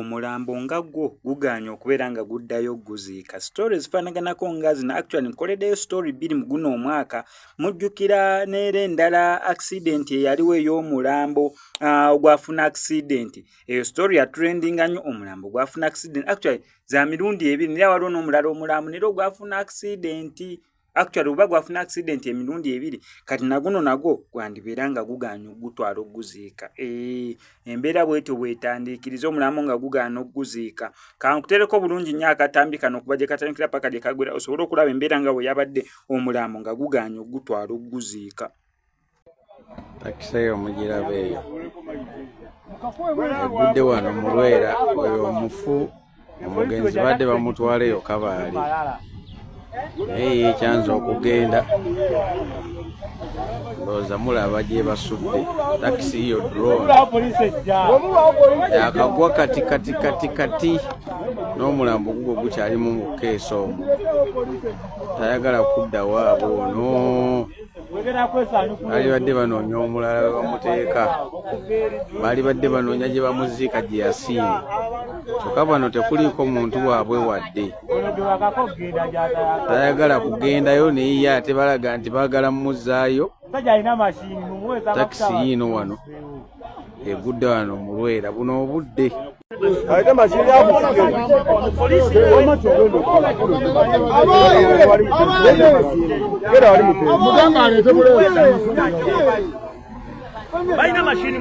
Omulambo nga gwo gugaanye okubeera nga guddayo guziika. Story ezifaanaganako nga zino actually nkoleddeyo story bbiri mu guno omwaka. Mujjukira n'era endala accident eyaliwo ey'omulambo ogwafuna accident. Eyo story ya trendinga nnyo, omulambo gwafuna accident actually za mirundi ebiri, naye waliwo n'omulala omulambo naye ogwafuna accident. Actually oba gwafuna accident emirundi ebiri, kati naguno nagwo gwandibeera nga gugaanye okugutwala okuguziika. Embeera bwetyo bwetandiikiriza omulambo nga gugaana okuguziika. Kankutereko bulungi nnyo akatambi kano okuva gye katandikira paka gye kagwera, osobole okulaba embeera nga bwe yabadde omulambo nga gugaanye okugutwala okuguziika. Takisi eyo mugiraba eyo egudde wano mu Lwera. Oyo omufu omugenzi badde bamutwala eyo Kabaale, naye yekyanza okugenda. Ndowooza mulaba gye basudde takisi iyo drone yakagwa kati kati kati kati, n'omulambo gugwo gukyalimu mu keesi omwo, tayagala kudda waabwe ono. Baalibadde banoonya omulala we bamuteeka, baalibadde banoonya gye bamuziika gye yasiima, kyokka bano tekuliiko muntu waabwe wadde tayagala kugendayo, naye ye ate balaga nti baagala mmuzzaayo. Takisi yiino wano egudde wano mu Lwera buno obudde. Balina mashini